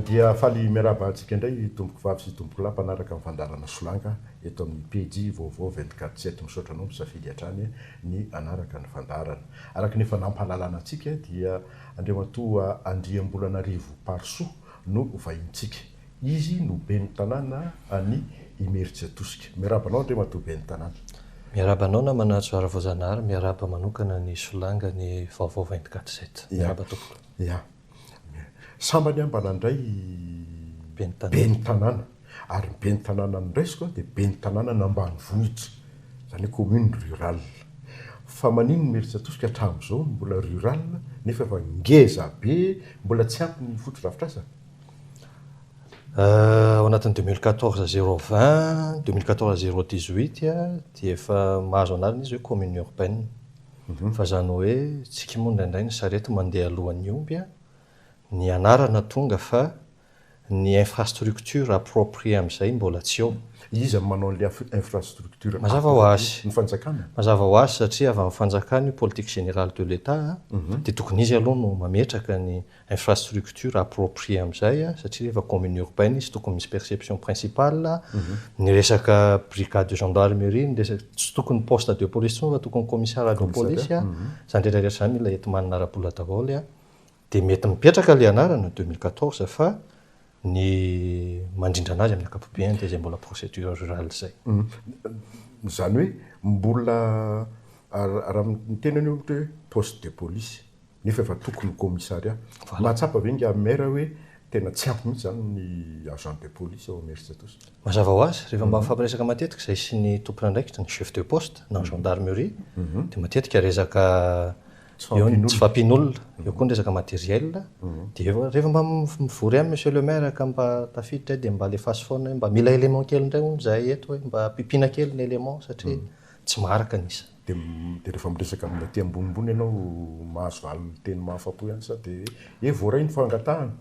Dia faly miarahaba antsika indray tompoko vavy sy tompoko lahy mpanaraka ny fandaharana Solanga eto amin'ny pejy vaovao 24 sept. Misaotra anao misafidy hatrany ny hanaraka ny fandaharana. Araka ny efa nampahalalana antsika dia Andriamatoa Andriambolanarivo Parisoa no vahintsika. Izy no ben'ny tanàna any Imerintsiatosika. Miarahaba anao Andriamatoa ben'ny tanàna. Miarahaba anao namana Johara Voajanahary, miarahaba manokana ny Solanga ny vaovao 24 sept. Miarahaba tompoko. Ya. Sambany aho mba nandray ben'ny tanàna. Ary ny ben'ny tanàna noraisiko dia ben'ny tanànan'ambanivohitra, izany hoe commune rurale. Fa maninona Imerintsiatosika hatramin'izao no mbola rurale nefa efa ngeza be, mbola tsy ampy ny fotodrafitrasa? Ao anatin'ny 2014 020, 2014 018 dia efa mahazo anarana izy hoe commune urbaine. Fa izany hoe tsika moa indraindray ny sarety mandeha alohan'ny omby, ny anarana tonga fa ny infrastructure appropriée amin'izay mbola tsy eo. Iza no manao an'ilay infrastructure Mazava ho azy. Ny fanjakana? Mazava ho azy satria avy amin'ny fanjakana io politique générale de l'Etat dia tokony izy aloha no mametraka ny infrastructure appropriée amin'izay satria rehefa commune urbaine izy tokony misy perception principale, ny resaka brigade de gendarmerie, ny resaka, tsy tokony poste de police intsony fa tokony commissariat de police, izany rehetra rehetra izany mila enti-manana ara-bola daholo dia mety mipetraka ilay anarana 2014 fa ny mandrindra anazy amin'ny ankapobeny dia izay mbola procédure rurale izay. Izany hoe mbola raha miteny ianao ohatra hoe poste de police nefa efa tokony ho commissariat. Mahatsapa ve ingahy maire hoe tena tsy ampy mihitsy izany ny agent de police ao Imerintsiatosika? Mazava ho azy, rehefa mba mifampiresaka matetika izahay sy ny tompon'andraikitra, ny chef de poste na ny gendarmerie, dia matetika resaka eo ny tsy fahampian'olona, eo koa ny resaka matériel, dia rehefa mba mivory ihany monsieur le maire ka mba tafiditra dia mba alefaso foana hoe mba mila élément kely indray hono izahay eto hoe mba ampiampiana kely ny élément satria tsy maharaka ny isa. Dia dia rehefa miresaka amin'ny aty ambonimbony ianao mahazo valin-teny mahafa-po ihany sa dia hoe voaray ny fangatahana?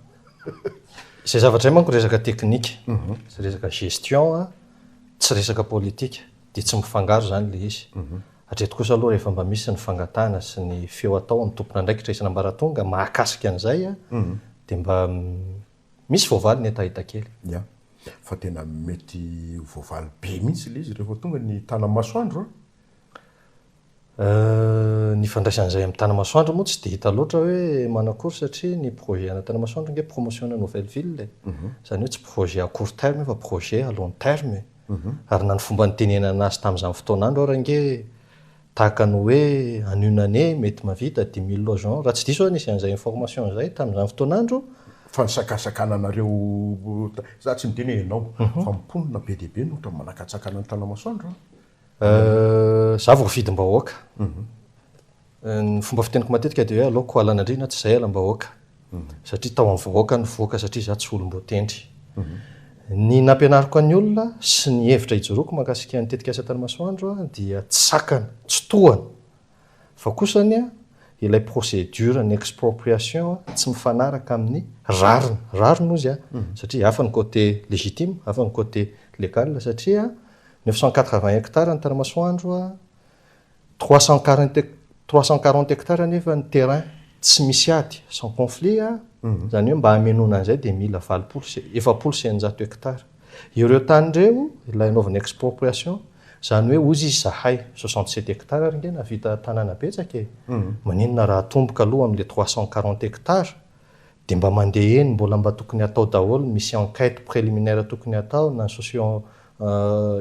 Izay zavatra izay manko resaka teknika, sy resaka gestion, tsy resaka politika, dia tsy mifangaro izany ilay izy. Hatreto kosa aloha rehefa mba misy ny fangatahana sy ny feo atao amin'ny tompon'andraikitra isan'ambaratonga mahakasika an'izay dia mba misy voavaly ny hetaheta kely. Ya, fa tena mety ho voavaly be mihitsy ilay izy rehefa tonga ny Tanamasoandro an! Ny ifandraisan'izay amin'ny Tanamasoandro moa tsy dia hita loatra hoe manakory satria ny projet ana Tanamasoandro ange promotion-na nouvelle ville e! Izany hoe tsy projet à court terme io fa projet à long terme e! Ary na ny fomba nitenenana azy tamin'izany fotoan'andro ary ange tahaka ny hoe en une année mety mahavita 10 000 logements, raha tsy diso aho nisy an'izay information izay tamin'izany fotoan'andro. Fa ny sakasakananareo, za tsy miteny hoe ianao, fa ny mponina be dia be no ohatra manakatsakana ny Tanamasoandro an! Za voafidim-bahoaka. Ny fomba fiteniko matetika dia hoe aleoko alan'Andriana tsy izay alam-bahoaka. Satria tao amin'ny vahoaka nivoaka satria za tsy olom-boatendry. Ny nampianariko an'ny olona sy ny hevitra ijoroako mahakasika ny tetikasa Tanamasoandro dia tsy sakana, tsy tohana. Fa kosa anie ilay procédure ny expropriation tsy mifanaraka amin'ny rariny, rariny ozy a, satria hafa ny côté légitime, hafa ny côté légal satria 980 hectares ny Tanamasoandro a, 340 340 hectares anefa ny terrain tsy misy ady, sans conflit a, izany hoe mba hamenoana an'izay dia mila 680 hectares. Ireo tany ireo ilay anaovana expropriation, izany hoe hozy izy zahay 67 hectares ary nge nahavita tanàna betsaka e! Maninona raha atomboka aloha amin'ilay 340 hectares dia mba mandeha eny, mbola mba tokony hatao daholo, misy enquête préliminaire tokony hatao na ny socio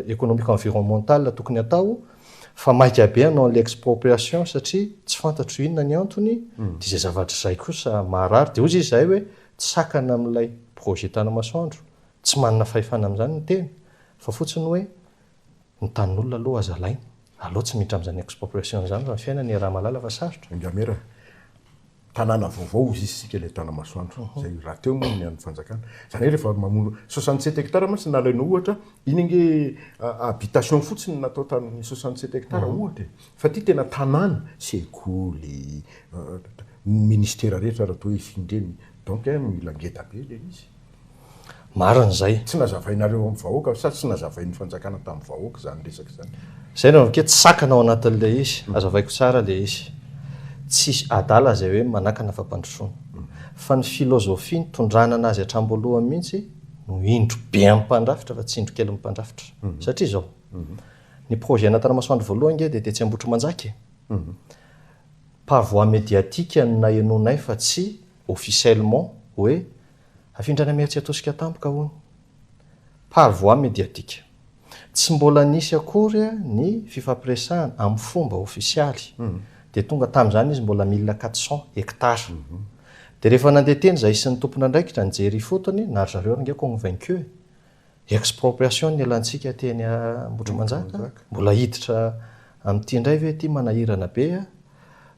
économique environnementale tokony hatao fa maika be hanao an'ilay expropriation satria tsy fantatro inona ny antony dia izay zavatra izay kosa maharary dia hozy izy izahay hoe tsy sakana amin'ilay projet Tanamasoandro Tsy manana fahefana amin'izany ny tena fa fotsiny hoe ny tanin'olona aloha aza alaina. Aleo tsy miditra amin'izany expropriation izany fa ny fiainana iaraha-mahalala fa sarotra. Ingamera, tanàna vaovao hozy izy isika ilay Tanamasoandro, izay rahateo moa ny an'ny fanjakana. Izany hoe rehefa mamono 67 hectares mantsy no nalainao ohatra, iny ange habitation fotsiny no natao tamin'ny 67 hectares ohatra e. Fa ity tena tanàna, sekoly, ny ministera rehetra raha toa hoe hifindra eny, donc mila ngeda be ilay izy. Marina izay. Tsy nazavainareo amin'ny vahoaka sa tsy nazavain'ny fanjakana tamin'ny vahoaka izany resaka izany? Izay no avy tsy sakana ao anatin'ilay izy. Hazavaiko tsara ilay izy. Tsisy adala izay hoe manakana fampandrosoana. Fa ny philosophie nitondrana anazy hatramin'ny voalohany mihitsy no indro be amin'ny mpandrafitra fa tsy indro kely amin'ny mpandrafitra. Satria izao, ny projet an'Antanamasoandro voalohany ange dia tetsy Ambohitrimanjaka e. Par voie médiatique no nahenoanay fa tsy officiellement hoe afindra any Imerintsiatosika tampoka hono. Par voie médiatique. Tsy mbola nisy akory ny fifampiresahana amin'ny fomba ofisialy. Dia tonga tamin'izany izy mbola 1400 hectares. Dia rehefa nandeha teny izahay sy ny tompon'andraikitra nijery ifotony, na ry zareo ary ange convaincu e. Expropriation ny elantsika teny Ambohitrimanjaka, mbola hiditra amin'ity indray ve ity manahirana be a.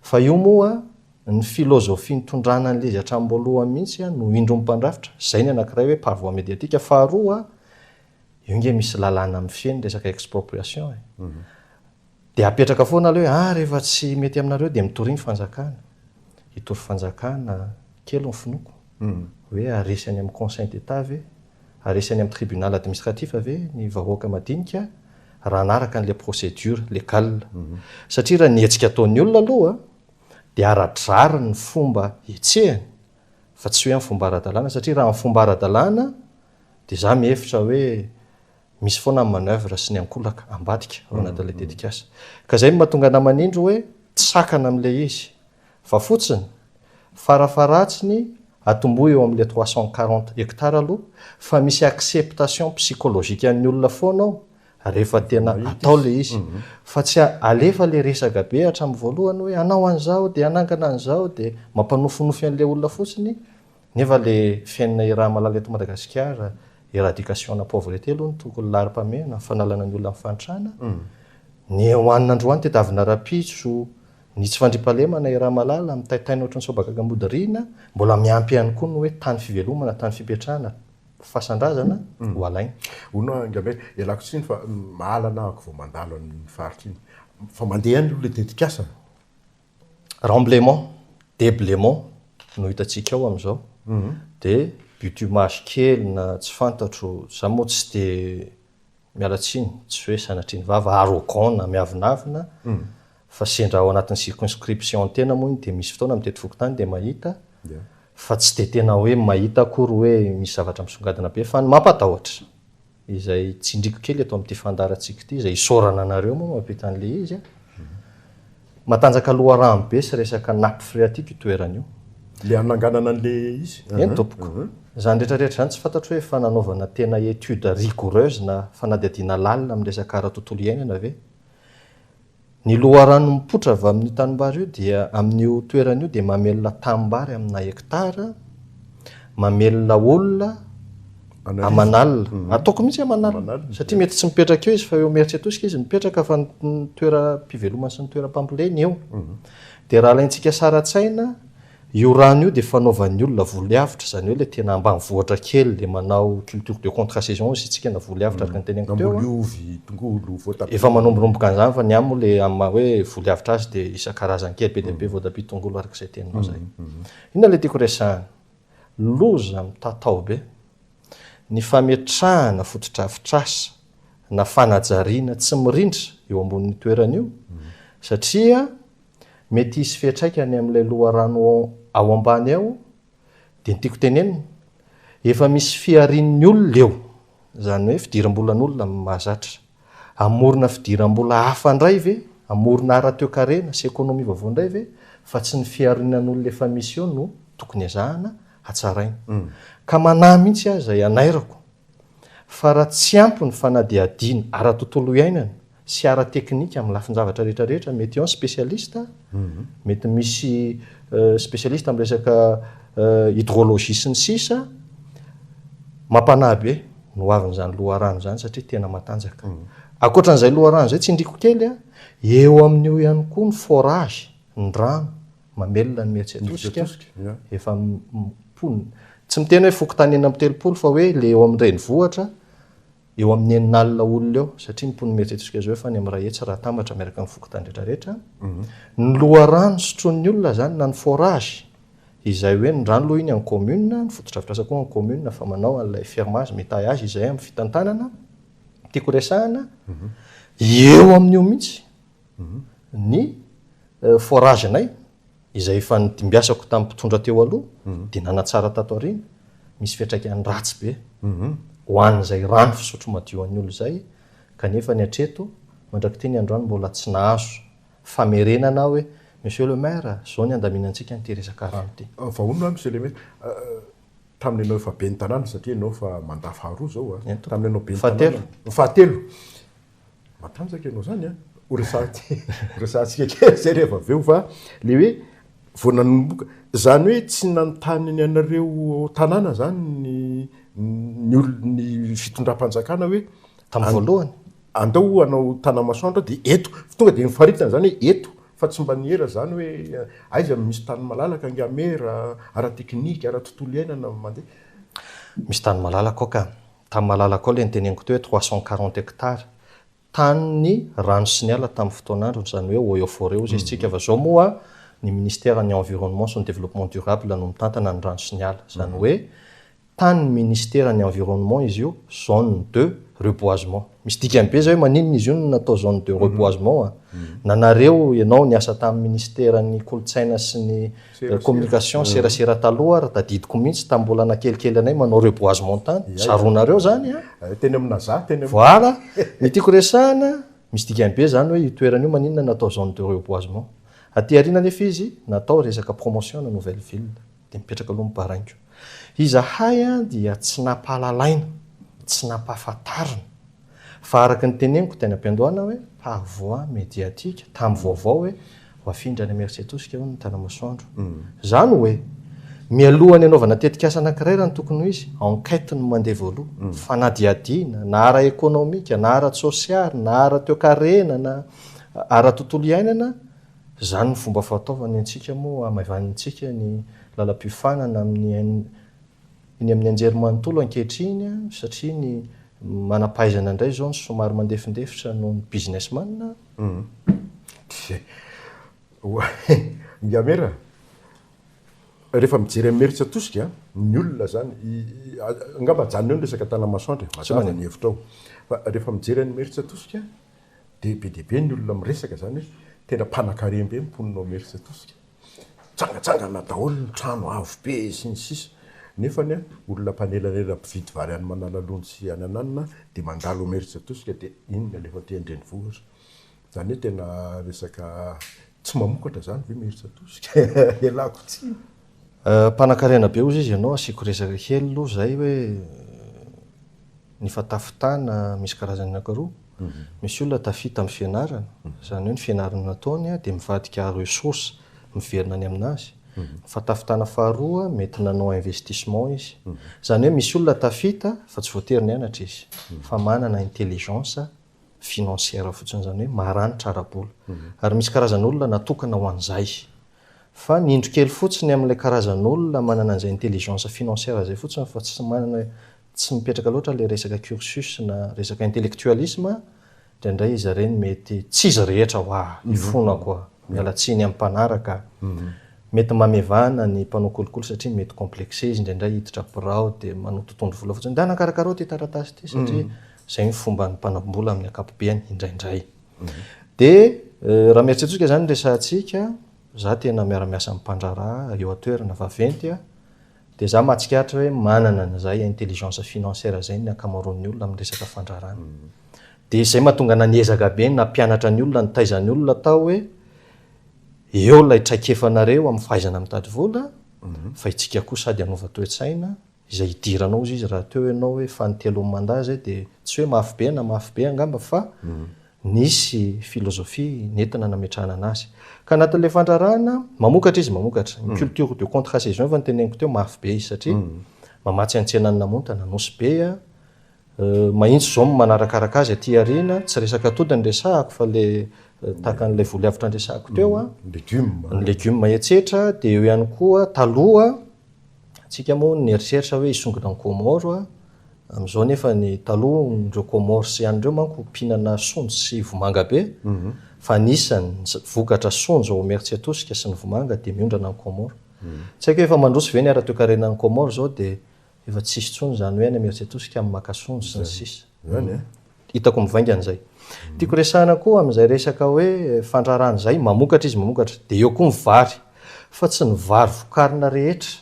Fa io moa ny philosophie nitondrana an'ilay izy hatramin'ny voalohany mihitsy no indro ny mpandrafitra, izay ny anankiray hoe par voie médiatique. Faharoa, io nge misy lalàna mifehy ny resaka expropriation e. Dia apetraka foana aloha hoe ah rehefa tsy mety aminareo dia mitoria ny fanjakana. Hitory fanjakana kely ny finoako. Hoe haresy any amin'ny conseil d'Etat ve, haresy any amin'ny tribunal administratif ve ny vahoaka madinika raha hanaraka an'ilay procédure légale. Satria raha ny hetsika ataon'ny olona aloha dia ara-drariny ny fomba hetsehany fa tsy hoe amin'ny fomba ara-dalàna satria raha amin'ny fomba ara-dalàna dia za mihevitra hoe misy foana ny manoeuvre sy ny ankolaka ambadika ao anatin'ilay tetikasa. Ka izay no mahatonga anah manindry hoe tsy sakana amin'ilay izy fa fotsiny farafaharatsiny atombohy eo amin'ilay 340 hectares aloha fa misy acceptation psychologique an'ny olona foana ao rehefa tena atao ilay izy fa tsy alefa ilay resaka be hatramin'ny voalohany hoe hanao an'izao dia hanangana an'izao dia mampanofinofy an'ilay olona fotsiny nefa ilay fiainana iaraha-mahalala eto Madagasikara, éradication na pauvreté aloha no tokony laharam-pahamehana, fanalana ny olona amin'ny fahantrana, ny hohanina androany tedavina rahampitso, ny tsy fandriampahalemana iaraha-mahalala, mitaintaina ohatran'ny soabakaka mody riana, mbola miampy ihany koa ny hoe tany fivelomana, tany fipetrahana, fasan-drazana ho alaina. Hono aho Ingahy, ialako tsiny fa mahalana ahako vao mandalo an'iny faritra iny. Fa mandeha ihany aloha ilay tetikasa. Remblaiement, déblaiment no hitantsika ao amin'izao. Dia bitumage kely na tsy fantatro, za moa tsy dia, miala tsiny, tsy hoe sanatria ny vava, arrogant na miavonavona, fa sendra ao anatin'ny circonscription tena moa iny dia misy fotoana mitety fokontany dia mahita, fa tsy dia tena hoe mahita akory hoe misy zavatra misongadina be fa ny mampatahotra izay tsindriko kely eto amin'ity fandaharantsika ity izay isaorana anareo moa mampita an'ilay izy a, matanjaka loharano be sy resaka nappe phréatique io toerana io. Ilay hananganana an'ilay izy? Eny tompoko. Izany rehetra rehetra izany tsy fantatro hoe efa nanaovana tena étude rigoureuse na fanadihadiana lalina amin'ny resaka ara-tontolo iainana ve? Ny loharano mipoitra avy amin'io tanimbary io dia amin'io toerana io dia mamelona tanimbary amina hectare, mamelona olona aman'alina. Ataoko mihitsy aman'alina satria mety tsy mipetraka eo izy fa eo Imerintsiatosika izy mipetraka fa ny toeram-pivelomany sy ny toeram-pamboleny eo. Dia raha alaintsika sary an-tsaina Io rano io dia fanaovan'ny olona voly avotra, izany hoe ilay tena ambanivohitra kely ilay manao culture de contre saison hozy isika na voly avotra araka ny teneniko teo an. Mamboly ovy, tongolo, voatabia. Efa manombonomboka an'izany fa ny ahy moa ilay amin'ny maha hoe voly avotra azy dia isan-karazany kely be dia be, voatabia, tongolo araka izay teninao izay. Inona ilay tiako resahana? Loza mitatao be ny fametrahana fotodrafitrasa na fanajariana tsy mirindra eo ambonin'io toerana io satria Mety hisy fiantraikany amin'ilay loharano ao ambany ao, dia ny tiako tenenina, efa misy fiharian'ny olona eo, izany hoe fidiram-bolan'olona mahazatra. Hamorona fidiram-bola hafa indray ve, hamorona ara-toekarena sy ekonomia vaovao indray ve, fa tsy ny fiharinan'olona efa misy eo no tokony ezahana hatsaraina. Ka manahy mihitsy aho izay hanairako fa raha tsy ampy ny fanadihadiana ara-tontolo iainana sy ara-teknika amin'ny lafin-javatra rehetra rehetra, mety eo ny spécialiste, mety misy spécialiste amin'ny resaka hydrologie sy ny sisa, mampanahy be ny ho avin'izany loharano izany satria tena matanjaka. Ankoatran'izay loharano izay, tsindriko kely, eo amin'io ihany koa ny forage, ny rano mamelona ny Miatsiatosika, efa mponina. Tsy miteny hoe fokontany 36 fa hoe ilay eo amin'ny renivohitra, Eo amin'ny 60 olona eo, satria ny mponin'i Mieritreritrika izao efa any amin'ny 100 raha atambatra miaraka amin'ny fokontany rehetra rehetra. Ny loharano sotroin'ny olona izany na ny forage, izay hoe ny rano aloha iny an'ny commune, ny fotodrafitrasa koa an'ny commune fa manao an'ilay fermage, mitaillage izay amin'ny fitantanana, tiako resahana, eo amin'io mihitsy ny forage-nay. izay efa nodimbiasako tamin'ny mpitondra teo aloha dia nanatsara tato aoriana, misy fiantraikany ratsy be ho an'izay rano fisotro madio an'ny olona izay kanefa ny hatreto mandrak'ity ny androany mbola tsy nahazo famerenana aho hoe Monsieur le maire, izao ny handaminantsika an'ity resaka rano ity. Vahono aho Monsieur le maire, tamin'ny ianao efa ben'ny tanàna, satria ianao efa mandat faharoa izao a, tamin'ny ianao ben'ny tanàna, fahatelo, Matanjaka ianao zany an! Ho resahantsika kely zay rehefa avy eo fa le hoe vao nanomboka, zany hoe tsy nanontany ny anareo ao tanàna zany ny ny olon ny fitondram-panjakana hoe Tamin'ny voalohany? Andao hanao Tanamasoandro dia eto, tonga dia nofaritana zany hoe eto fa tsy mba niera zany hoe aiza no misy tany malalaka Angamera, ara-teknika, ara-tontolo iainana mandeha. Misy tany malalaka ao ka. Tany malalaka ao ilay noteneniko teo hoe 340 hectares. Tanin'ny rano sy ny ala tamin'ny fotoan'androny, izany hoe eaux et forêts hozy izy tsika fa izao moa ny ministeran'ny environnement sy ny développement durable no mitantana ny rano sy ny ala. Izany hoe tanin'ny ministeran'ny environnement izy io, zone de reboisement. Misy dikany be izay hoe maninona izy io no natao zone de reboisement a. Na nareo, ianao niasa tamin'ny ministeran'ny kolontsaina sy ny Communication, serasera taloha ary tadidiko mihitsy tamin'ny mbola nakelikely anay manao reboisement tany, tsaroanareo zany an! Teny amin'ny Naza, teny amin'ny. Voilà! Ny tiako resahana, misy dikany be zany hoe io toerana io maninona natao zone de reboisement. Aty aoriana anefa izy natao resaka promotion na nouvelle ville, dia mipetraka aloha ny baraingo. Izahay dia tsy nampahalalaina, tsy nampahafantarina. Fa araka ny teneniko teny am-piandohana hoe par voie médiatique, tamin'ny vaovao hoe ho afindra any Imerintsiatosika hono ny Tanamasoandro. Izany hoe, mialohan'ny hanaovana tetikasa anankiray raha ny tokony ho izy, enquête no mandeha voaloha, fanadihadiana, na ara-ekonomika, na ara-tsosialy, na ara-toekarena, na ara-tontolo iainana, izany ny fomba fataovany antsika moa hamaivanintsika ny lalam-piofanana amin'ny Eny amin'ny anjerimanontolo ankehitriny satria ny manam-pahaizana indray izao no somary mandefindefitra noho ny business man. Ingahy rehefa mijery an'i Imerintsiatosika ny olona izany, angamba ajanona eo ny resaka Tanamasoandro e, mazava ny hevitrao, fa rehefa mijery an'i Imerintsiatosika dia be dia be ny olona miresaka izany hoe tena mpanankarem-be ny mponina ao Imerintsiatosika. Mitsangatsangana daholo ny trano avo be sy ny sisa Nefa anie olona mpanelanelana mpividy vary any Manalalondo sy any Ananona dia mandalo ao Imerintsiatosika dia iny no alefa aty an-drenivohitra. Izany hoe tena resaka tsy mamokatra izany ve Imerintsiatosika? Ialako tsiny. Mpanankarena be hozy izy ianao, asiako resaka kely aloha izay hoe ny fatafitana misy karazany anankiroa. Misy olona tafita amin'ny fianarana, izany hoe ny fianarana nataony dia mivadika ressource miverina any aminazy. Ny fatafitana faharoa mety nanao investissement izy. Izany hoe misy olona tafita fa tsy voatery nianatra izy fa manana intelligence financière fotsiny, izany hoe maranitra ara-bola. Ary misy karazan'olona natokana ho an'izay. Fa ny indro kely fotsiny amin'ilay karazan'olona manana an'izay intelligence financière izay fotsiny fa tsy manana, tsy mipetraka loatra ilay resaka cursus na resaka intellectualisme, indraindray izy ireny mety, tsy izy rehetra hoa, ifonako a, miala tsiny amin'ny mpanaraka, mety mamevana ny mpanao kolikoly satria mety complexé izy indraindray hiditra birao dia manao totohondry vola fotsiny, ndana karakarao ity taratasy ity satria izay ny fomban'ny mpanam-bola amin'ny ankapobeny indraindray. Dia raha mieritreritra izany ny resahantsika, za tena miara-miasa amin'ny mpandraharaha eo an-toerana vaventy a, dia za mahatsikaritra hoe manana an'izay intelligence financière izay ny ankamaroan'ny olona amin'ny resaka fandraharahana. Dia izay mahatonga anah niezaka be nampianatra ny olona, nitaiza ny olona tao hoe eo ilay traikefanareo amin'ny fahaizana mitady vola, fa itsika koa sady hanova toe-tsaina, Izay hidiranao ozy izy raha teo ianao hoe fanintelon'ny mandat zay dia tsy hoe mafy be na mafy be angamba fa nisy philosophie nentina nametrahana anazy. Ka anatin'ilay fandraharahana, mamokatra izy mamokatra. Ny culture de contrat saison efa noteneniko teo mafy be izy satria mamatsy ny tsenan'i Namontana, Nosy Be a, Mahitsy izao ny manarakaraka azy aty aoriana, tsy resaka atody no resahako fa le tahaka an'ilay voly avotra niresahako teo a. Legioma. Ny legioma etsetra, dia eo ihany koa taloha tsika moa nieritreritra hoe hisongona an'i Comores a, amin'izao nefa ny taloha ireo Comores ihany ireo manko mpihinana sonjo sy vomanga be, fa anisan'ny vokatra sonjo ao Imerintsiatosika sy ny vomanga dia miondrana any Comores. Tsy haiko hoe efa mandroso ve ny ara-toekarena any Comores izao dia Efa tsisy intsony izany hoe any Imerintsiatosika amin'ny maka sonjo sy ny sisa. Izany e? Hitako mivaingana izay. Tiako resahana koa amin'izay resaka hoe fandraharahana izay, mamokatra izy mamokatra. Dia eo koa ny vary. Fa tsy ny vary vokarina rehetra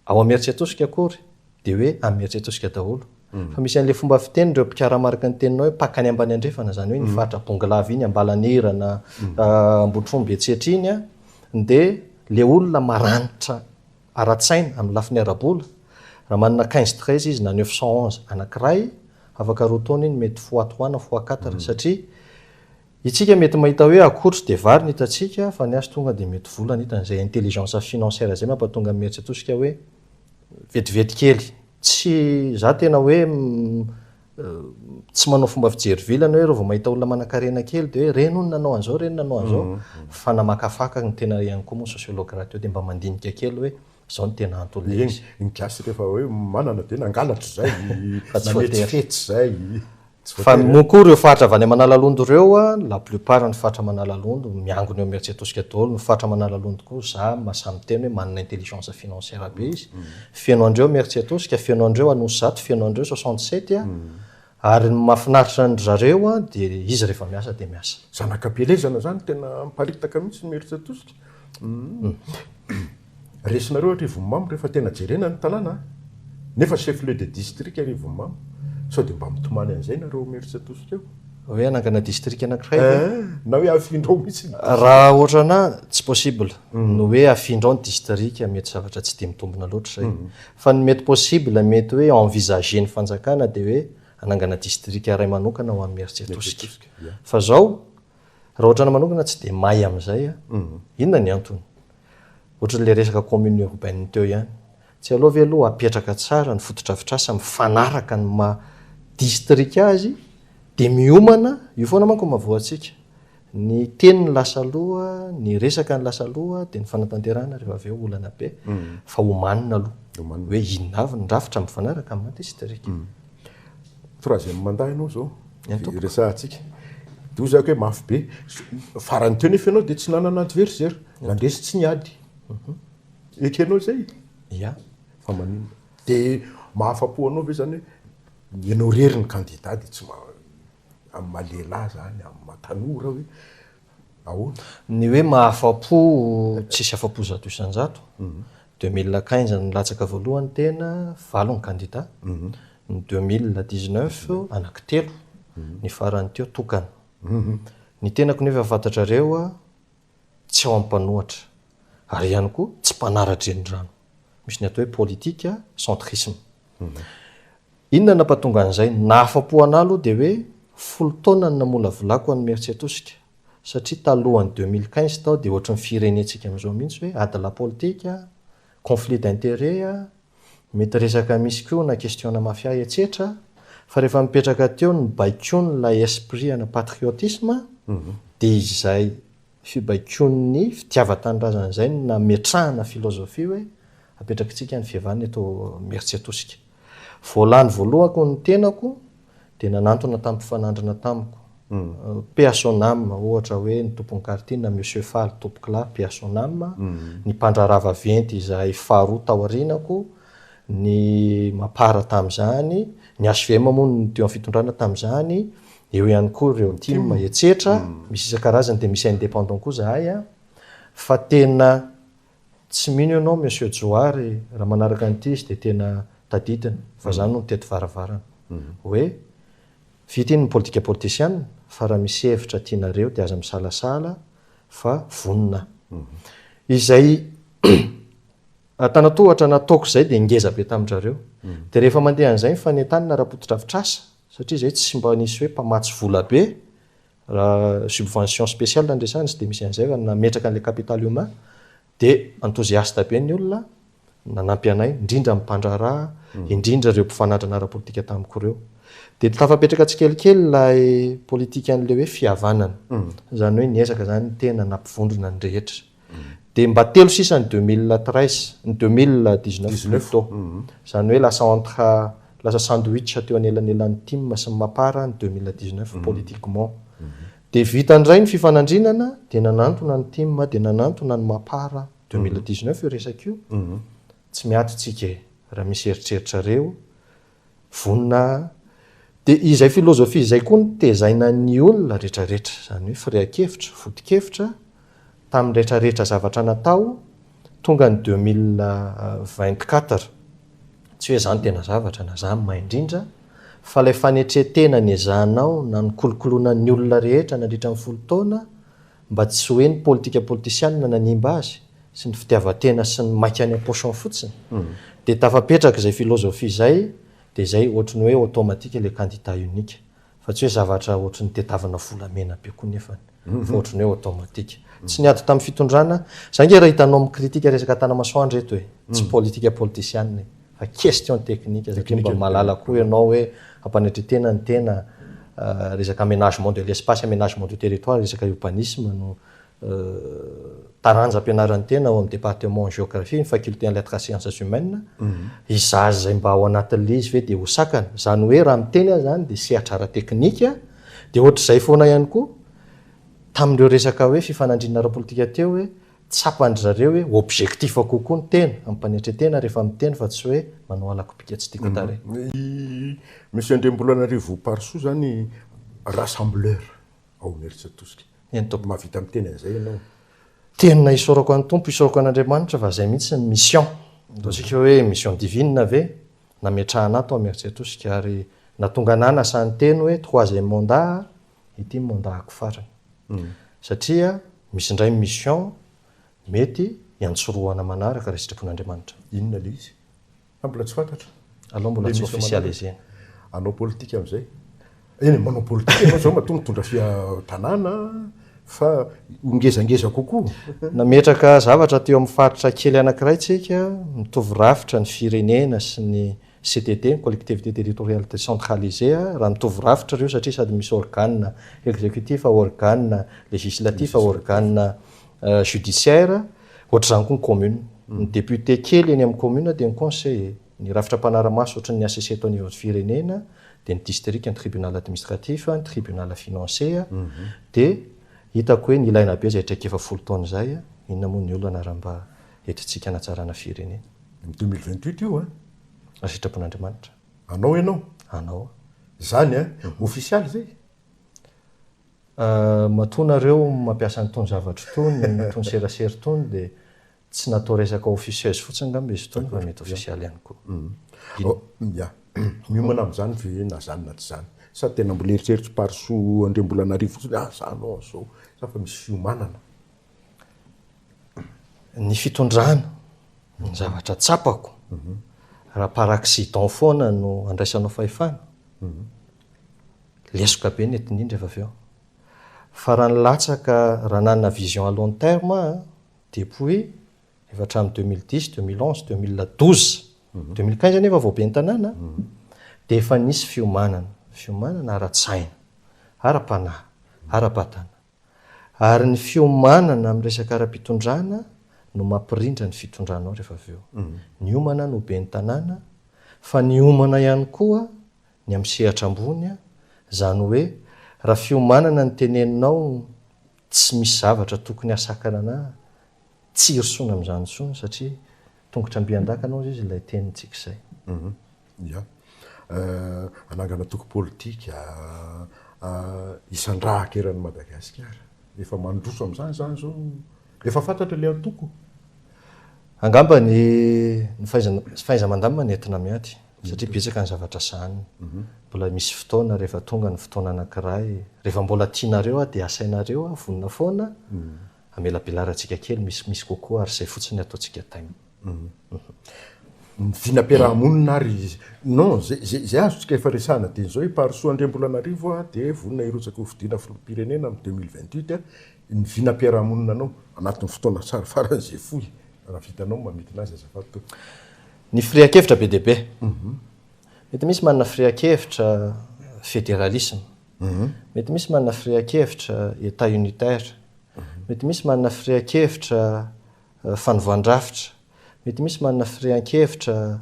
ao Imerintsiatosika akory dia hoe Imerintsiatosika daholo. Fa misy an'ilay fomba fiteny ireo mpikarama araka ny teninao hoe mpaka any ambany andrefana, izany hoe iny faritra Bongolava iny, Ambalanirana, Ambohitromby etsetra iny dia ilay olona maranitra ara-tsaina amin'ny lafiny ara-bola, raha manana quinze treize izy na neuf cent onze anankiray, afaka roa taona iny mety fois trois na fois quatre satria Itsika mety mahita hoe akotry dia vary ny hitantsika fa ny azy tonga dia mety vola ny hitany, izay intelligence financière izay mampatonga ny mieritr'atosika hoe vetivety kely. Tsy za tena hoe tsy manao fomba fijery vilana hoe raha vao mahita olona manankarena kely dia hoe ireny hono nanao an'izao, ireny nanao an'izao, fa namakafaka ny tena ihany koa moa sociologue rahateo dia mba mandinika kely hoe izao no tena anton'ilay izy. Eny, ny gasy rehefa hoe manana dia nangalatra izay, Fa tsy voatery. nametsifetsy izay. Fa moa koa ireo faritra avy any Manalalondo ireo a, la plupart ny faritra Manalalondo, miangona eo Imerintsiatosika daholo, ny faritra Manalalondo koa za mahasahy miteny hoe manana intelligence financière be izy, feno andreo Imerintsiatosika, feno andreo Anosizato, feno andreo 67 a, ary ny mahafinaritra an-dry zareo a dia izy rehefa miasa dia miasa. Zanak'ampielezana zany tena miparitaka mihitsy ny Imerintsiatosika. Resinareo Arivonimamo rehefa tena jerena ny tanàna a! Nefa chef lieu de district Arivonimamo. Sao dia mba mitomany an'izay nareo Imerintsiatosika eo? Hoe hanangana district anankiray ve? Eeh! Na hoe afindrao mihitsy ny district. Raha ohatrana tsy possible ny hoe afindrao ny district mety zavatra tsy dia mitombina loatra izay. Fa ny mety possible mety hoe envisager ny fanjakana dia hoe hanangana district iray manokana ho an'i Imerintsiatosika. Fa zao Raha ohatrana manokana tsy dia may amin'izay aho. Inona ny antony? Ohatran'ilay resaka commune urbaine teo ihany. Tsy aleo ve aloha apetraka tsara ny fotodrafitrasa mifanaraka ny maha distrika azy dia miomana, io foana manko no mahavoa antsika. Ny teny no lasa aloha, ny resaka no lasa aloha dia ny fanatanterahana rehefa avy eo olana be. Fa omanina aloha hoe inona avy ny rafitra mifanaraka amin'ny maha distrika. Troisième mandat ianao izao resahantsika. Dia hoy zako hoe mafy be. Farany teo nefa ianao dia tsy nanana adversaire. Nandresy tsy niady. Ekenao izay? Ya. Fa maninona? Dia mahafa-po anao ve izany hoe ianao irery ny candidat dia tsy amin'ny maha lehilahy izany, amin'ny maha tanora hoe Ahoana? Ny hoe mahafa-po, tsisy afa-po 100%. 2015 nilatsaka voalohany tena, valo ny kandida. Ny 2019 anankitelo, ny farany teo tokana. Ny tenako nefa fantatrareo tsy ao amin'ny mpanohatra ary ihany koa tsy mpanara-drenirano. Misy ny atao hoe politique centrisme. Inona no nampatonga an'izay? Ny nahafa-po an'ahy aloha dia hoe folo taona no namolavolako an'i Imerintsiatosika satria talohan'ny 2015 tao dia ohatry ny firenentsika amin'izao mihitsy hoe ady la politika, conflit d'intérêt, mety resaka misy koa na question-na mafia etsetra fa rehefa mipetraka teo ny baikoan'ilay esprit ana patriotisme dia izay fibaikoan'ny fitiavan-tanindrazana izay no nametrahana philosophie hoe apetrakitsika ny fihavanana eto Imerintsiatosika. Voalany voalohako ny tenako dia nanantona tamin'ny mpifanandrina tamiko. Paix à son âme, ohatra hoe ny tompon'ny quartier na Monsieur Faly tompokolahy, paix à son âme, ny mpandraharaha vaventy izay faharoa taorianako, ny Mapar tamin'izany, ny HVM moa no teo amin'ny fitondrana tamin'izany, eo ihany koa ireo tim etsetra, misy isan-karazany dia misy indépendant koa izahay an, fa tena Tsy mino ianao Monsieur Johary raha manaraka an'ity izy dia tena tadidiny fa za no nitety varavarana hoe vita iny ny politika politisiana fa raha misy hevitra tianareo dia aza misalasala fa vonona aho. Izay antanatohatra nataoko izay dia ngeza be tamin-drareo. Dia rehefa mandeha an'izay ny fanentanana ara-potodrafitrasa satria izay tsy mba nisy hoe mpamatsy vola be Raha subvention spéciale no resahina tsy dia misy an'izay fa nametraka an'ilay capital humain dia enthousiaste be ny olona nanampy anay, indrindra ny mpandraharaha, indrindra ireo mpifanandrina ara-politika tamiko ireo. Dia tafapetraka tsikelikely ilay politikan'ilay hoe fihavanana. Izany hoe niezaka izany ny tena nampivondrona ny rehetra. Dia mba telo sisa ny 2013, ny 2019 plutôt. Izany hoe lasa entre, lasa sandwich teo anelanelan'ny tim sy ny mapar ny 2019 politiquement. Dia vita indray ny fifanandrinana dia nanantona ny tim dia nanantona ny mapar 2019 io resaka io. Tsy miato tsika e, raha misy eritreritrareo vonona aho. Dia izay philosophie izay koa no tezaina ny olona retraretra, izany hoe firehan-kevitra, foto-kevitra. tamin'ny rehetrarehetra zavatra natao, tonga ny 2024, tsy hoe izaho no tena zavatra na izaho no mahay indrindra, fa ilay fanetren-tena niezahanao na nikolokoloana ny olona rehetra nandritra ny folo taona mba tsy hoe ny politika politisianina nanimba azy sy ny fitiavan-tena sy ny maika any am-paosiny fotsiny, dia tafapetraka izay philosophie izay dia izay ohatry ny hoe automatique ilay candidat unique. Fa tsy hoe zavatra ohatry ny tedavina volamena be koa nefany fa ohatry ny hoe automatique. Tsy niady tamin'ny fitondrana, za nge raha hitanao mi-critique resaka Tanamasoandro eto e, tsy politika politisianina e, fa question technique satria mba mahalala koa ianao hoe ampanetretena ny tena, resaka aménagement de l'espace, aménagement du territoire, resaka urbanisme no taranja ampianaran'ny tena ao amin'ny département géographie, ny faculté en lettres et sciences humaines, izaho izay mba ao anatin'ilay izy ve dia ho sakana? Izany hoe raha miteny aho izany dia sehatra ara-teknika, dia ohatr'izay foana ihany koa tamin'ireo resaka hoe fifanandrinana ara-politika teo hoe tsapan-dry zareo hoe objectif kokoa ny tena, ampanetren-tena rehefa miteny fa tsy hoe manao halako bika tsy tiako tarehy. I Monsieur Andriambolanarivo Parisoa izany rassembleur. Ao Imerintsiatosika. Eny tompoko. Mahavita miteny an'izay ianao. Tena isaorako an'i Tompo, isaorako an'Andriamanitra fa izay mihitsy ny mission. Ataontsika hoe mission divine ve? Nametrahana ahy tao Imerintsiatosika ary nahatonga anah nasahy niteny hoe troisième mandat ity ny mandat-ko farany. Satria misy indray mission mety hiantsorohana manaraka raha sitrapon'Andriamanitra. Inona ilay izy? Fa mbola tsy fantatra. Alao mbola tsy officialisena. Hanao politika amin'izay. Eny e, manao politika ianao izao matoa mitondra fia tanàna fa ho ngezangeza kokoa. Nametraka zavatra teo amin'ny faritra kely anankiray tsika, mitovy rafitra ny firenena sy ny CTD, ny collectivité territoriale décentralisée, raha mitovy rafitra ireo satria sady misy organe exécutif, organe législatif, organe judiciaire, Ohatr'izany koa ny commune. Ny député kely eny amin'ny commune dia ny conseiller. Ny rafitra mpanara-maso ohatran'ny HCC eto anivon'ny firenena dia ny district, ny tribunal administratif, ny tribunal financier. Dia hitako hoe nilaina be izay traikefa folo taona izay, inona moa ny olana raha mba entintsika hanatsarana firenena. Ny 2028 io an! Raha sitrapon'Andriamanitra. Anao ianao? Anao aho. Izany an! Ofisialy izay? Matoa nareo mampiasa an'itony zavatra itony, itony serasera itony dia tsy natao resaka officieuse fotsiny angamba izy itony fa mety ofisialy ihany koa. Ya. Miomana amin'izany ve na izany na tsy izany? Sa tena mbola eritreritr'i Parisoa Andriambolanarivo fotsiny hoe ah za aloha zao, sa fa misy fiomanana? Ny fitondrana, ny zavatra tsapako, raha par accident foana no andraisanao fahefana, Lesoka be ny entin'iny rehefa avy eo. Fa raha nilatsaka, raha nanana vision à long terme aho depuis efa hatramin'ny 2010, 2011, 2012, 2015 anefa vao ben'ny tanàna dia efa nisy fiomanana, fiomanana ara-tsaina, ara-panahy, ara-batana. Ary ny fiomanana amin'ny resaka ara-pitondrana no mampirindra ny fitondranao rehefa avy eo. Niomana no ben'ny tanàna fa niomana ihany koa ny amin'ny sehatra ambony an, izany hoe raha fiomanana no teneninao tsy misy zavatra tokony hahasakana anà tsy hirosoana amin'izany intsony satria tongotra mby an-dakana hozy izy ilay tenintsika izay. Ya. Hanangana antoko politika isan-drahaka eran'i Madagasikara. Efa mandroso amin'izany izany izao? Efa fantatra ilay antoko? Angamba ny ny fahaizana fahaiza-mandamina no entina miady satria betsaka ny zavatra sahanina. Mbola misy fotoana rehefa tonga ny fotoana anankiray, rehefa mbola tianareo aho dia asainareo aho, vonona foana, hamelabelarantsika kely misimisy kokoa ary izay fotsiny no ataontsika thème. Ny vinam-piaraha-monina ary non, zay zay azontsika efa resahana dieny izao i Parisoa Andriambolanarivo dia vonona hirotsaka ho fidiana filoham-pirenena amin'ny 2028, ny vinam-piaraha-monina anao anatin'ny fotoana tsara faran'izay fohy raha vitanao ny mamintina azy azafady tompoko. Ny firehan-kevitra be dia be. Mety misy manana firehan-kevitra fédéralisme. Mety misy manana firehan-kevitra Etat unitaire. Mety misy manana firehan-kevitra fanovan-drafitra. Mety misy manana firehan-kevitra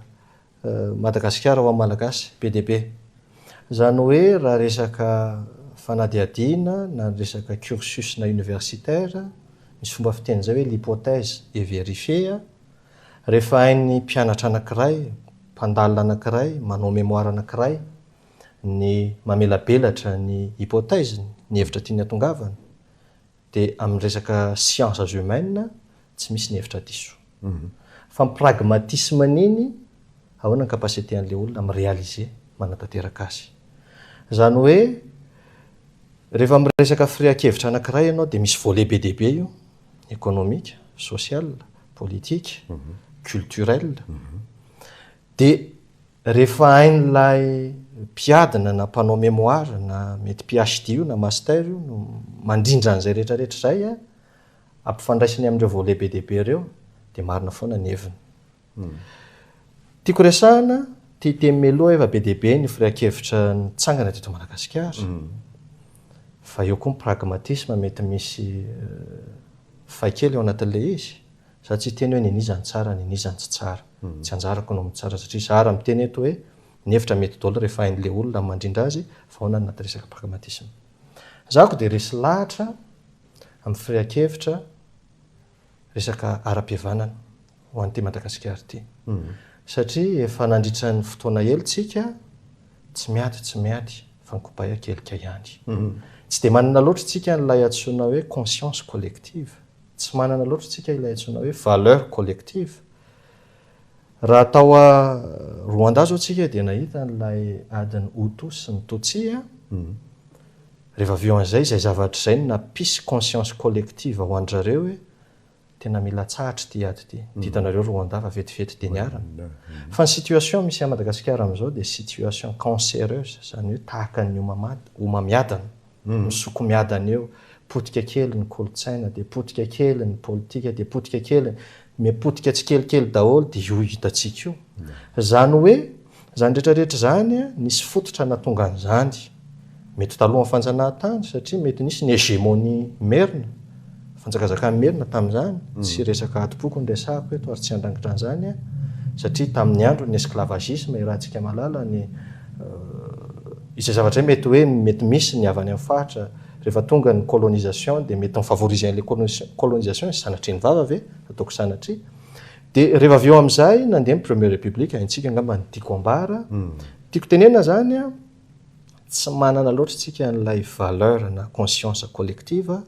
Madagasikara ho an'ny Malagasy, be dia be. Izany hoe raha resaka fanadihadiana na resaka cursus na universitaire, misy fomba fiteny izay hoe l'hypothèse est vérifiée, rehefa hain'ny mpianatra anankiray, mpandalina anankiray, manao mémoire anankiray, ny mamelabelatra ny hypothèse-ny, ny hevitra tiany hatongavana, Dia amin'ny resaka sciences humaines tsy misy ny hevitra diso. Fa ny pragmatisme-n'iny, ahoana ny capacité an'ilay olona mi-réaliser, manatanteraka azy. Izany hoe rehefa miresaka firehan-kevitra anankiray ianao dia misy volet be dia be io, économique, social, politique, culturel. Dia rehefa hain'ilay mpiadina na mpanao mémoire na mety PHD io na master io no mandrindra an'izay rehetra rehetra izay, ampifandraisiny amin'ireo volet be dia be ireo dia marina foana ny heviny. Tiako resahina, te hiteny mialoha efa be dia be ny firehan-kevitra nitsangana teto Madagasikara, fa eo koa ny pragmatisme mety misy fay kely ao anatin'ilay izy. Za tsy hiteny hoe niniza ny tsara niniza ny tsy tsara. Tsy anjarako no mitsara satria za raha miteny eto hoe ny hevitra mety daholo rehefa hain'le olona ny mandrindra azy fa ahoana ny anaty resaka pragmatisme. Za ko dia resy lahatra amin'ny firehan-kevitra resaka ara-pihavanana ho an'ity Madagasikara ity. Satria efa nandritra ny fotoana ela tsika tsy miady tsy miady fa ny kobay akelika ihany. Tsy dia manana loatra tsika an'ilay antsoina hoe conscience collective. Tsy manana loatra tsika ilay antsoina hoe valeur collective. Raha tao Rwanda zao tsika dia nahita an'ilay adin'ny Hutu sy ny Tutsi a. Rehefa avy eo an'izay, izay zavatra izay no nampisy conscience collective ho an-dry zareo hoe tena mila atsahatra ity ady ity. Dia hitanareo Rwanda fa vetivety dia niarana. Fa ny situation misy à Madagasikara amin'izao dia situation cancéreuse, izany hoe tahaka ny homamiadana. Misoko miadana eo, potika kely ny kolontsaina dia potika kely ny politika dia potika kely, miha-potika tsikelikely daholo dia io hitantsika io. Izany hoe, izany rehetra rehetra izany nisy fototra nahatonga an'izany. Mety talohan'ny fanjanahantany satria mety nisy ny hégémonie merina, fanjakazakan'ny merina tamin'izany, tsy resaka adim-poko no resahako eto ary tsy handrangitra an'izany aho, satria tamin'ny andron'ny esclavagisme iarahantsika mahalala ny izay zavatra izay mety hoe mety misy ny avy any amin'ny faritra rehefa tonga ny colonisation dia mety mi-favoriser an'ilay colonisation izy, sanatria ny vava ve? Ataoko sanatria. Dia rehefa avy eo amin'izay nandeha ny première république, haintsika angamba ny tiako ambara. Tiako tenenina izany an, tsy manana loatra isika an'ilay valeur na conscience collective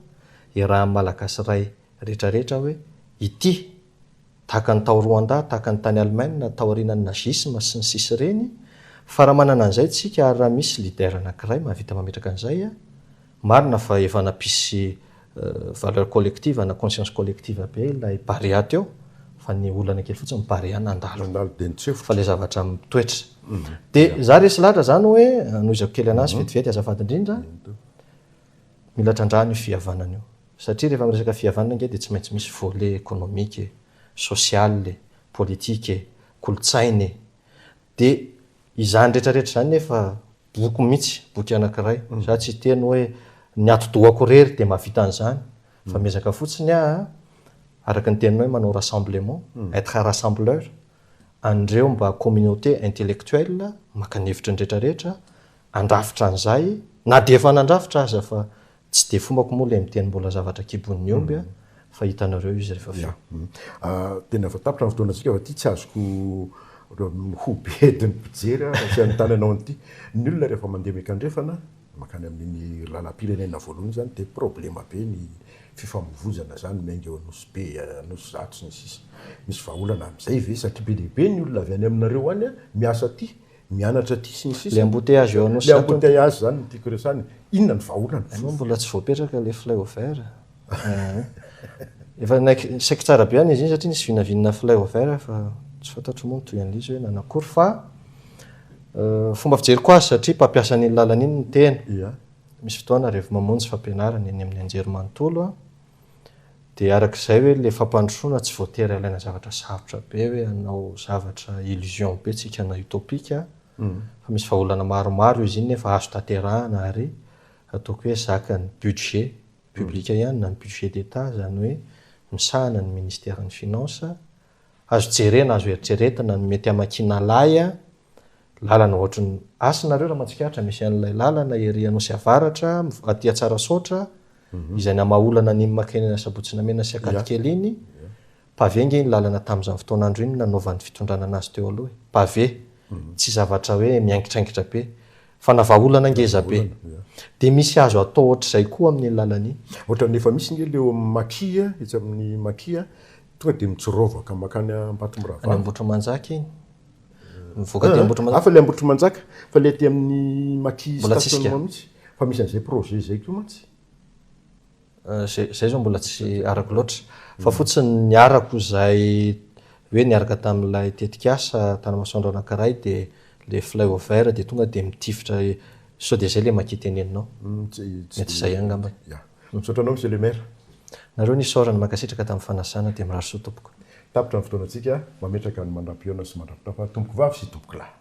iarahan'ny Malagasy iray rehetrarehetra hoe ity, tahaka ny tao Rwanda, tahaka ny tany Allemagne taorianan'ny nazisme sy ny sisa ireny, fa raha manana an'izay tsika ary raha misy leader anankiray mahavita mametraka an'izay, marina fa efa nampisy valeur collective na conscience collective be ilay Barea teo, fa ny olana kely fotsiny Barea nandalo, Nandalo dia nitsefotra. fa ilay zavatra mitoetra. Dia za resy lahatra zany hoe, anohizako kely anazy vetivety azafady indrindra, Mila trandrahana io fihavanana io. Satria rehefa miresaka fihavanana ange dia tsy maintsy misy volet économique e, social e, politique e, kolontsaina e. Dia izany rehetra rehetra izany nefa boky mihitsy, boky anankiray. Za tsy hiteny hoe ny atidohako irery dia mahavita an'izany fa miezaka fotsiny aho araka ny teninao hoe manao rassemblement, être rassembleur an'ireo mba communauté intellectuelle maka ny hevitry ny rehetra rehetra Handrafitra an'izay, na dia efa nandrafitra aza fa tsy dia fombako moa ilay miteny mbola zavatra kibon'ny omby a, fa hitanareo izy rehefa avy eo. Ya. Tena efa tapitra ny fotoanantsika fa ity tsy azoko ho bedin'ny mpijery aho raha tsy hanontany anao an'ity. Ny olona rehefa mandeha miankandrefana, mankany amin'iny lalam-pirenena voalohany iny izany dia problema be ny fifamoivozana izany miainga eo Anosibe, Anosizato sy ny sisa. Misy vahaolana amin'izay ve? Satria be dia be ny olona avy any aminareo any miasa aty Mianatra aty sy ny sisa. Le embouteillage eo Anosizato. Le embouteillage zany no tiako resahina. Inona ny vahaolana? Anao mbola tsy voapetraka le flyover. Efa naiky saiky tsara be any izy iny satria nisy vinavina flyover fa tsy fantatro moa ny tohin'ilay izy hoe nanakory fa fomba fijeriko azy satria mpampiasa an'iny lalana iny ny tena. Ia. Misy fotoana rehefa mamonjy fampianarana eny amin'ny anjerimanontolo aho Dia araka izay hoe ilay fampandrosoana tsy voatery alaina zavatra sarotra be hoe hanao zavatra illusion be tsika na utopique fa misy vahaolana maromaro izy iny nefa azo tanterahana ary ataoko hoe zakan'ny budget public ihany na ny budget d'Etat izany hoe misahana ny ministeran'ny finance Azo jerena, azo eritreretina ny mety hamakiana lay lalana ohatry ny asa nareo raha mahatsikaritra misy an'ilay lalana ery Anosy Avaratra aty Tsarasaotra izay namaha olana an'iny mankeny Sabotsy Namehana sy Ankadikely iny. Pavé ange iny lalana tamin'izany fotoan'andro iny nanaovan'ny fitondrana anazy teo aloha e. Pavé. Tsy zavatra hoe miaingitraingitra be. Fa na vahaolana ngeza be. Dia misy azo atao ohatr'izay koa amin'iny lalana iny. Ohatran'ny efa misy nge le eo amin'ny Maki a, etsy amin'ny Maki a, tonga dia mitsirovaka mankany Ambatomirahavavy. Any Ambohitrimanjaka iny. Mivoaka aty Ambohitrimanjaka. Hafa le Ambohitrimanjaka fa le aty amin'ny Maki Mbola tsisy ka. stationnement mihitsy. Fa misy an'izay projet izay koa mantsy. Zay zay zao mbola tsy arako loatra. Fa fotsiny ny arako izay hoe niaraka tamin'ilay tetikasa Tanamasoandro anankiray dia ilay flyover dia tonga dia mitifitra sao dia izay ilay maki teneninao. Mety izay ihany angambany. Ya. Misaotra anao Monsieur le Maire. Nareo no isaorana, mankasitraka tamin'ny fanasana dia mirary soa tompoko. Tapitra ny fotoanantsika, mametraka ny mandram-pihaona sy mandram-pitafa tompokovavy sy tompokolahy.